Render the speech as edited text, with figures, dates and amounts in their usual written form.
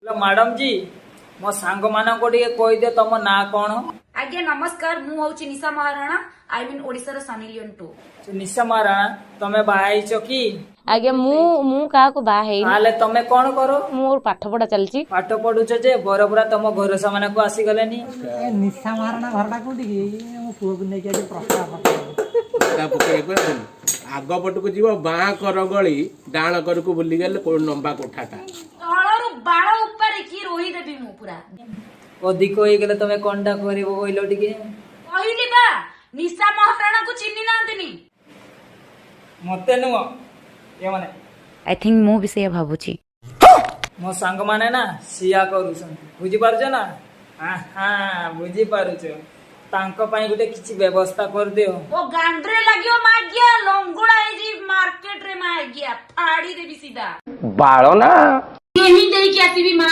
Madam G, ମୋ ସାଙ୍ଗମାନଙ୍କୁ ଟିକେ କହିଦିଅ ତମ ନାଁ କଣ। ଆଜ୍ଞା ନମସ୍କାର, ମୁଁ ହଉଛି ନିଶା ମହାରଣା, I mean ଓଡିଶାର ସନି ଲିଓନ ଟୁ। ନିଶା ମହାରଣା, ତମେ ବାହା ହେଇଛ କି? ଆଜ୍ଞା, ମୁଁ କାହାକୁ ବାହା ହେଇନି। ତାହେଲେ ତମେ କଣ କର? ମୋର ପାଠ ପଢା ଚାଲିଛି। ପାଠ ପଢୁଛ ଯେ ବର ପୁରା ତମ ଘର ସାମ୍ନାକୁ ଆସିଗଲେନି। ଏ ନିଶା ମହାରଣା ଘରଟା କୋଉଠି କି? ମୋ ପୁଅକୁ ନେଇକି ଆଜି ପ୍ରସ୍ତାବ ପକେଇବି। ତା ପକେଇବାକୁ ଆସେନି। ଆଗ ପଟକୁ ଯିବ, ବାଁ କର ଗଳି, ଡାହାଣ କରକୁ ବୁଲିଗଲେ କୋଉ ଲମ୍ବା କୋଠାଟା। ତଳରୁ ବାଳ ଉପାଡିକି ରୋହି ଦେବି ମୁଁ ପୁରା। ଅଧିକ ହେଇଗଲେ ତମେ କଣଟା କରିବ, କହିଲ ଟିକେ? କହିଲି ବା, ନିଶା ମହାରଣାକୁ ଚିହ୍ନି ନାହାନ୍ତିନି। ମତେ ନୁହଁ, ଏମାନେ। I think ମୁଁ ବି ସେଇଆ ଭାବୁଛି। ମୋ ସାଙ୍ଗମାନେ ନା ସିଆ କରୁଛନ୍ତି, ବୁଝିପାରୁଛ ନା? ହଁ, ବୁଝିପାରୁଛ। ତାଙ୍କ ପାଇଁ ଗୋଟେ କିଛି ବ୍ୟବସ୍ଥା କରିଦିଅ। ଓ ଗାଣ୍ଡରେ ଲାଗିବ ମାଗିଆ, ଲଙ୍ଗୁଳା ହେଇଯିବି ମାର୍କେଟରେ ମାଗିଆ, ଫାଡି ଦେବି ସିଧା। ବାଳ ନା। ହିଁ ଦେଇକି ଆସିବି ମା।